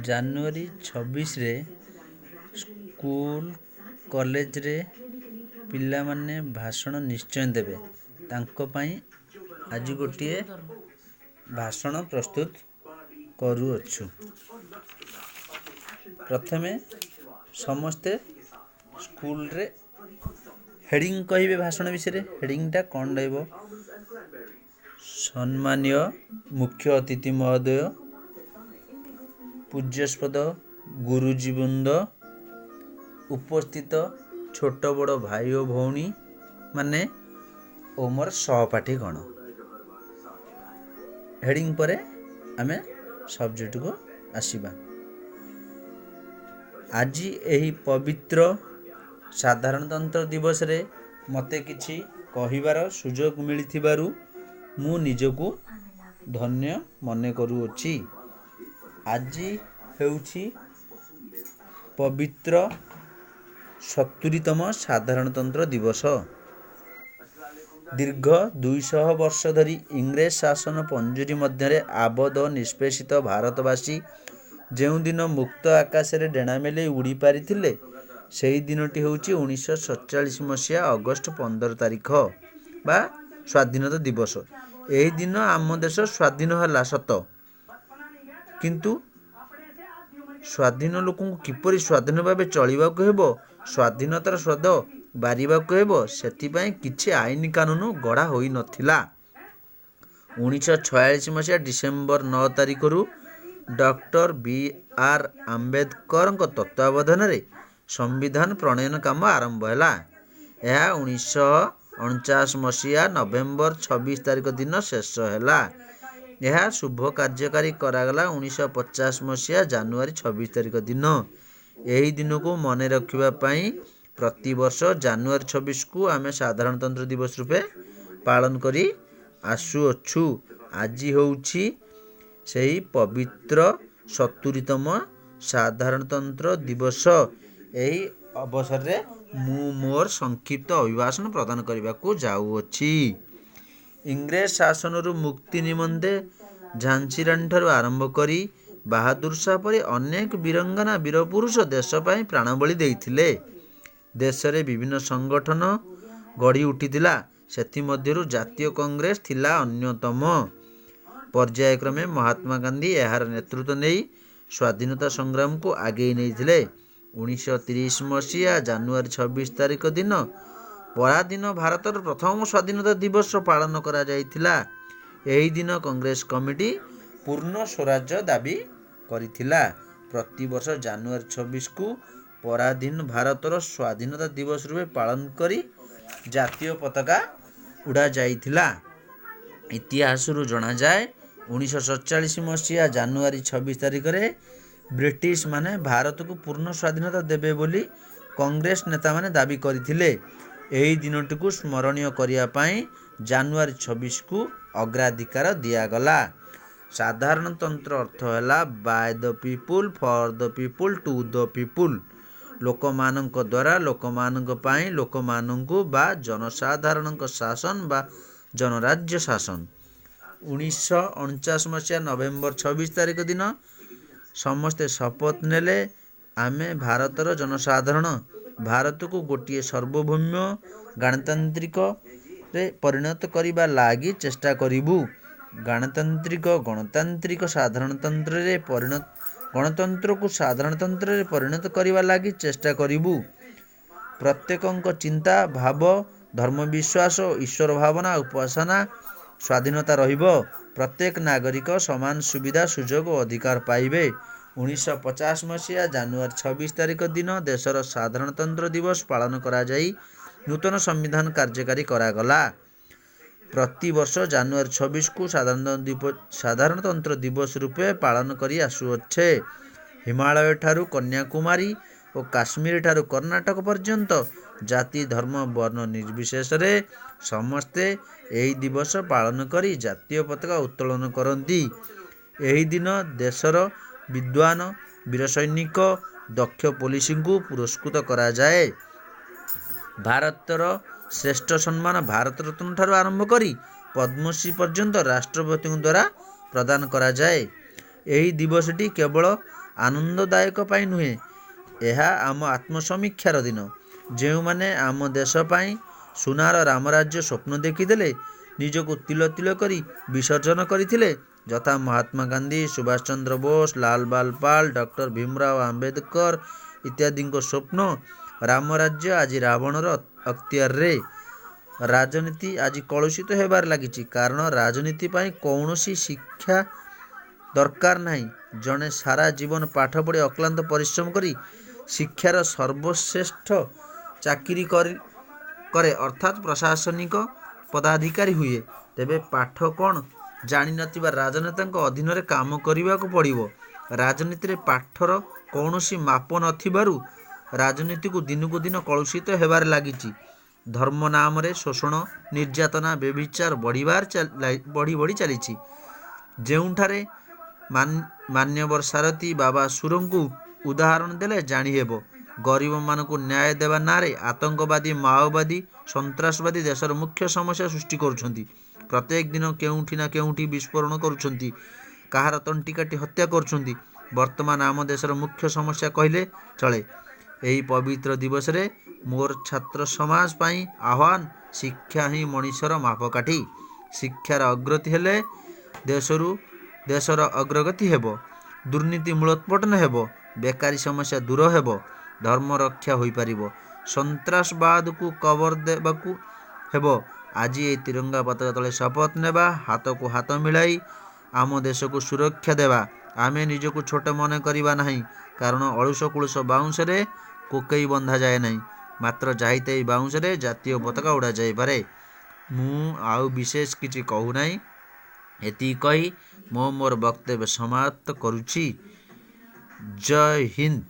ଜାନୁଆରୀ 26ରେ school କଲେଜରେ ପିଲାମାନେ ଭାଷଣ ନିଶ୍ଚୟ ଦେବେ। ତାଙ୍କ ପାଇଁ ଆଜି ଗୋଟିଏ ଭାଷଣ ପ୍ରସ୍ତୁତ କରୁଅଛୁ। ପ୍ରଥମେ ସମସ୍ତେ ସ୍କୁଲରେ ହେଡ଼ିଙ୍ଗ କହିବେ ଭାଷଣ ବିଷୟରେ। ହେଡ଼ିଙ୍ଗଟା କ'ଣ ରହିବ? ସମ୍ମାନୀୟ ମୁଖ୍ୟ ଅତିଥି ମହୋଦୟ, ପୂଜ୍ୟାସ୍ପଦ ଗୁରୁଜୀବୃନ୍ଦ, ଉପସ୍ଥିତ ଛୋଟ ବଡ଼ ଭାଇ ଓ ଭଉଣୀ ମାନେ ଓ ମୋର ସହପାଠୀଗଣ। ହେଡ଼ିଙ୍ଗ ପରେ ଆମେ ସବଜେକ୍ଟକୁ ଆସିବା। ଆଜି ଏହି ପବିତ୍ର ସାଧାରଣତନ୍ତ୍ର ଦିବସରେ ମୋତେ କିଛି କହିବାର ସୁଯୋଗ ମିଳିଥିବାରୁ ମୁଁ ନିଜକୁ ଧନ୍ୟ ମନେ କରୁଅଛି। ଆଜି ହେଉଛି ପବିତ୍ର 70ତମ ସାଧାରଣତନ୍ତ୍ର ଦିବସ। ଦୀର୍ଘ 200 ବର୍ଷ ଧରି ଇଂରେଜ ଶାସନ ପଞ୍ଜୁରୀ ମଧ୍ୟରେ ଆବଦ୍ଧ ନିଷ୍ପେଷିତ ଭାରତବାସୀ ଯେଉଁଦିନ ମୁକ୍ତ ଆକାଶରେ ଡେଣା ମେଲେଇ ଉଡ଼ି ପାରିଥିଲେ, ସେହି ଦିନଟି ହେଉଛି 1947 ମସିହା ଅଗଷ୍ଟ 15 ତାରିଖ ବା ସ୍ୱାଧୀନତା ଦିବସ। ଏହି ଦିନ ଆମ ଦେଶ ସ୍ୱାଧୀନ ହେଲା ସତ, କିନ୍ତୁ ସ୍ୱାଧୀନ ଲୋକଙ୍କୁ କିପରି ସ୍ୱାଧୀନ ଭାବେ ଚଳିବାକୁ ହେବ, ସ୍ୱାଧୀନତାର ସ୍ୱାଦ ବାରିବାକୁ ହେବ, ସେଥିପାଇଁ କିଛି ଆଇନ କାନୁନ ଗଢ଼ା ହୋଇନଥିଲା। 1946 ମସିହା ଡିସେମ୍ବର 9 ତାରିଖରୁ ଡକ୍ଟର ବି ଆର୍ ଆମ୍ବେଦକରଙ୍କ ତତ୍ତ୍ୱାବଧାନରେ ସମ୍ବିଧାନ ପ୍ରଣୟନ କାମ ଆରମ୍ଭ ହେଲା। ଏହା 1949 ମସିହା ନଭେମ୍ବର 26 ତାରିଖ ଦିନ ଶେଷ ହେଲା। ଏହା ଶୁଭ କାର୍ଯ୍ୟକାରୀ କରାଗଲା 1950 ମସିହା ଜାନୁଆରୀ 26 ତାରିଖ ଦିନ। ଏହି ଦିନକୁ ମନେ ରଖିବା ପାଇଁ ପ୍ରତିବର୍ଷ ଜାନୁଆରୀ 26କୁ ଆମେ ସାଧାରଣତନ୍ତ୍ର ଦିବସ ରୂପେ ପାଳନ କରି ଆସୁଅଛୁ। ଆଜି ହେଉଛି ସେହି ପବିତ୍ର 70ତମ ସାଧାରଣତନ୍ତ୍ର ଦିବସ। ଏହି ଅବସରରେ ମୁଁ ମୋର ସଂକ୍ଷିପ୍ତ ଅଭିଭାଷଣ ପ୍ରଦାନ କରିବାକୁ ଯାଉଅଛି। ଇଂରେଜ ଶାସନରୁ ମୁକ୍ତି ନିମନ୍ତେ ଝାନ୍ସୀରାଣୀଠାରୁ ଆରମ୍ଭ କରି ବାହାଦୁର ଶାହ ପରି ଅନେକ ବୀରାଙ୍ଗନା ବୀରପୁରୁଷ ଦେଶ ପାଇଁ ପ୍ରାଣବଳି ଦେଇଥିଲେ। ଦେଶରେ ବିଭିନ୍ନ ସଂଗଠନ ଗଢ଼ି ଉଠିଥିଲା। ସେଥିମଧ୍ୟରୁ ଜାତୀୟ କଂଗ୍ରେସ ଥିଲା ଅନ୍ୟତମ। ପର୍ଯ୍ୟାୟକ୍ରମେ ମହାତ୍ମା ଗାନ୍ଧୀ ଏହାର ନେତୃତ୍ୱ ନେଇ ସ୍ୱାଧୀନତା ସଂଗ୍ରାମକୁ ଆଗେଇ ନେଇଥିଲେ। 1930 ମସିହା ଜାନୁଆରୀ 26 ତାରିଖ ଦିନ ପରାଧୀନ ଭାରତର ପ୍ରଥମ ସ୍ୱାଧୀନତା ଦିବସ ପାଳନ କରାଯାଇଥିଲା। ଏହି ଦିନ କଂଗ୍ରେସ କମିଟି ପୂର୍ଣ୍ଣ ସ୍ୱରାଜ୍ୟ ଦାବି କରିଥିଲା। ପ୍ରତିବର୍ଷ ଜାନୁଆରୀ 26କୁ ପରାଧୀନ ଭାରତର ସ୍ୱାଧୀନତା ଦିବସ ରୂପେ ପାଳନ କରି ଜାତୀୟ ପତାକା ଉଡ଼ାଯାଇଥିଲା। ଇତିହାସରୁ ଜଣାଯାଏ, 1947 ମସିହା ଜାନୁଆରୀ 26 ତାରିଖରେ ବ୍ରିଟିଶମାନେ ଭାରତକୁ ପୂର୍ଣ୍ଣ ସ୍ୱାଧୀନତା ଦେବେ ବୋଲି କଂଗ୍ରେସ ନେତାମାନେ ଦାବି କରିଥିଲେ। ଏହି ଦିନଟିକୁ ସ୍ମରଣୀୟ କରିବା ପାଇଁ ଜାନୁଆରୀ 26କୁ ଅଗ୍ରାଧିକାର ଦିଆଗଲା। ସାଧାରଣତନ୍ତ୍ର ଅର୍ଥ ହେଲା by the people, for the people, to the people. ଲୋକମାନଙ୍କ ଦ୍ୱାରା, ଲୋକମାନଙ୍କ ପାଇଁ, ଲୋକମାନଙ୍କୁ ବା ଜନସାଧାରଣଙ୍କ ଶାସନ ବା ଜନରାଜ୍ୟ ଶାସନ। 1949 ମସିହା ନଭେମ୍ବର 26 ତାରିଖ ଦିନ ସମସ୍ତେ ଶପଥ ନେଲେ, ଆମେ ଭାରତର ଜନସାଧାରଣ ଭାରତକୁ ଗୋଟିଏ ସାର୍ବଭୌମ ଗଣତାନ୍ତ୍ରିକରେ ପରିଣତ କରିବା ଲାଗି ଚେଷ୍ଟା କରିବୁ। ଗଣତାନ୍ତ୍ରିକ ଗଣତାନ୍ତ୍ରିକ ସାଧାରଣତନ୍ତ୍ରରେ ପରିଣତ ଗଣତନ୍ତ୍ରକୁ ସାଧାରଣତନ୍ତ୍ରରେ ପରିଣତ କରିବା ଲାଗି ଚେଷ୍ଟା କରିବୁ। ପ୍ରତ୍ୟେକଙ୍କ ଚିନ୍ତା, ଭାବ, ଧର୍ମବିଶ୍ୱାସ, ଈଶ୍ୱର ଭାବନା, ଉପାସନା ସ୍ୱାଧୀନତା ରହିବ। ପ୍ରତ୍ୟେକ ନାଗରିକ ସମାନ ସୁବିଧା, ସୁଯୋଗ ଓ ଅଧିକାର ପାଇବେ। 1950 ମସିହା ଜାନୁଆରୀ 26 ତାରିଖ ଦିନ ଦେଶର ସାଧାରଣତନ୍ତ୍ର ଦିବସ ପାଳନ କରାଯାଇ ନୂତନ ସମ୍ବିଧାନ କାର୍ଯ୍ୟକାରୀ କରାଗଲା। ପ୍ରତିବର୍ଷ ଜାନୁଆରୀ 26କୁ ସାଧାରଣତନ୍ତ୍ର ଦିବସ ରୂପେ ପାଳନ କରି ଆସୁଅଛେ। ହିମାଳୟଠାରୁ କନ୍ୟାକୁମାରୀ ଓ କାଶ୍ମୀରଠାରୁ କର୍ଣ୍ଣାଟକ ପର୍ଯ୍ୟନ୍ତ ଜାତି, ଧର୍ମ, ବର୍ଣ୍ଣ ନିର୍ବିଶେଷରେ ସମସ୍ତେ ଏହି ଦିବସ ପାଳନ କରି ଜାତୀୟ ପତାକା ଉତ୍ତୋଳନ କରନ୍ତି। ଏହି ଦିନ ଦେଶର ବିଦ୍ୱାନ, ବୀର ସୈନିକ, ଦକ୍ଷ ପୋଲିସଙ୍କୁ ପୁରସ୍କୃତ କରାଯାଏ। ଭାରତର ଶ୍ରେଷ୍ଠ ସମ୍ମାନ ଭାରତରତ୍ନ ଠାରୁ ଆରମ୍ଭ କରି ପଦ୍ମଶ୍ରୀ ପର୍ଯ୍ୟନ୍ତ ରାଷ୍ଟ୍ରପତିଙ୍କ ଦ୍ୱାରା ପ୍ରଦାନ କରାଯାଏ। ଏହି ଦିବସଟି କେବଳ ଆନନ୍ଦଦାୟକ ପାଇଁ ନୁହେଁ, ଏହା ଆମ ଆତ୍ମସମୀକ୍ଷାର ଦିନ। ଯେଉଁମାନେ ଆମ ଦେଶ ପାଇଁ ସୁନାର ରାମରାଜ୍ୟ ସ୍ୱପ୍ନ ଦେଖିଥିଲେ, ନିଜକୁ ତିଳ ତିଳ କରି ବିସର୍ଜନ କରିଥିଲେ, ଯଥା ମହାତ୍ମା ଗାନ୍ଧୀ, ସୁଭାଷ ଚନ୍ଦ୍ର ବୋଷ, ଲାଲ ବାଲ ପାଲ, ଡକ୍ଟର ଭୀମରାଓ ଆମ୍ବେଦକର ଇତ୍ୟାଦିଙ୍କ ସ୍ୱପ୍ନ ରାମରାଜ୍ୟ ଆଜି ରାବଣର ଅକ୍ତିଆରରେ। ରାଜନୀତି ଆଜି କଳୁଷିତ ହେବାରେ ଲାଗିଛି। କାରଣ ରାଜନୀତି ପାଇଁ କୌଣସି ଶିକ୍ଷା ଦରକାର ନାହିଁ। ଜଣେ ସାରା ଜୀବନ ପାଠ ପଢ଼ି ଅକ୍ଳାନ୍ତ ପରିଶ୍ରମ କରି ଶିକ୍ଷାର ସର୍ବଶ୍ରେଷ୍ଠ ଚାକିରି କରେ, ଅର୍ଥାତ୍ ପ୍ରଶାସନିକ ପଦାଧିକାରୀ ହୁଏ। ତେବେ ପାଠ କ'ଣ ଜାଣିନଥିବା ରାଜନେତାଙ୍କ ଅଧୀନରେ କାମ କରିବାକୁ ପଡ଼ିବ। ରାଜନୀତିରେ ପାଠର କୌଣସି ମାପ ନଥିବାରୁ ରାଜନୀତିକୁ ଦିନକୁ ଦିନ କଳୁଷିତ ହେବାରେ ଲାଗିଛି। ଧର୍ମ ନାମରେ ଶୋଷଣ, ନିର୍ଯାତନା, ବ୍ୟଭିଚାର ବଢ଼ି ବଢ଼ି ଚାଲିଛି। ଯେଉଁଠାରେ ମାନ୍ୟବର ସାରଥୀ ବାବା ସୁରଙ୍କୁ ଉଦାହରଣ ଦେଲେ ଜାଣିହେବ। ଗରିବମାନଙ୍କୁ ନ୍ୟାୟ ଦେବା ନାଁରେ ଆତଙ୍କବାଦୀ, ମାଓବାଦୀ, ସନ୍ତ୍ରାସବାଦୀ ଦେଶର ମୁଖ୍ୟ ସମସ୍ୟା ସୃଷ୍ଟି କରୁଛନ୍ତି। ପ୍ରତ୍ୟେକ ଦିନ କେଉଁଠି ନା କେଉଁଠି ବିସ୍ଫୋରଣ କରୁଛନ୍ତି, କାହାର ତଣ୍ଟି କାଟି ହତ୍ୟା କରୁଛନ୍ତି। ବର୍ତ୍ତମାନ ଆମ ଦେଶର ମୁଖ୍ୟ ସମସ୍ୟା କହିଲେ ଚଳେ। ଏହି ପବିତ୍ର ଦିବସରେ ମୋର ଛାତ୍ର ସମାଜ ପାଇଁ ଆହ୍ୱାନ, ଶିକ୍ଷା ହିଁ ମଣିଷର ମାପକାଠି। ଶିକ୍ଷାର ଅଗ୍ରଗତି ହେଲେ ଦେଶର ଅଗ୍ରଗତି ହେବ, ଦୁର୍ନୀତି ମୂଳୋତ୍ପାଟନ ହେବ, ବେକାରୀ ସମସ୍ୟା ଦୂର ହେବ, ଧର୍ମ ରକ୍ଷା ହୋଇପାରିବ, ସନ୍ତ୍ରାସବାଦକୁ କବର ଦେବାକୁ ହେବ। ଆଜି ଏହି ତିରଙ୍ଗା ପତାକା ତଳେ ଶପଥ ନେବା, ହାତକୁ ହାତ ମିଳାଇ ଆମ ଦେଶକୁ ସୁରକ୍ଷା ଦେବା। ଆମେ ନିଜକୁ ଛୋଟ ମନେ କରିବା ନାହିଁ, କାରଣ ଅଳୁସ କୁଳୁସ ବାଉଁଶରେ କୋକେଇ ବନ୍ଧାଯାଏ ନାହିଁ, ମାତ୍ର ଯାହିତାହି ବାଉଁଶରେ ଜାତୀୟ ପତାକା ଉଡ଼ାଯାଇପାରେ। ମୁଁ ଆଉ ବିଶେଷ କିଛି କହୁନାହିଁ। ଏତିକି କହି ମୁଁ ମୋର ବକ୍ତବ୍ୟ ସମାପ୍ତ କରୁଛି। ଜୟ ହିନ୍ଦ।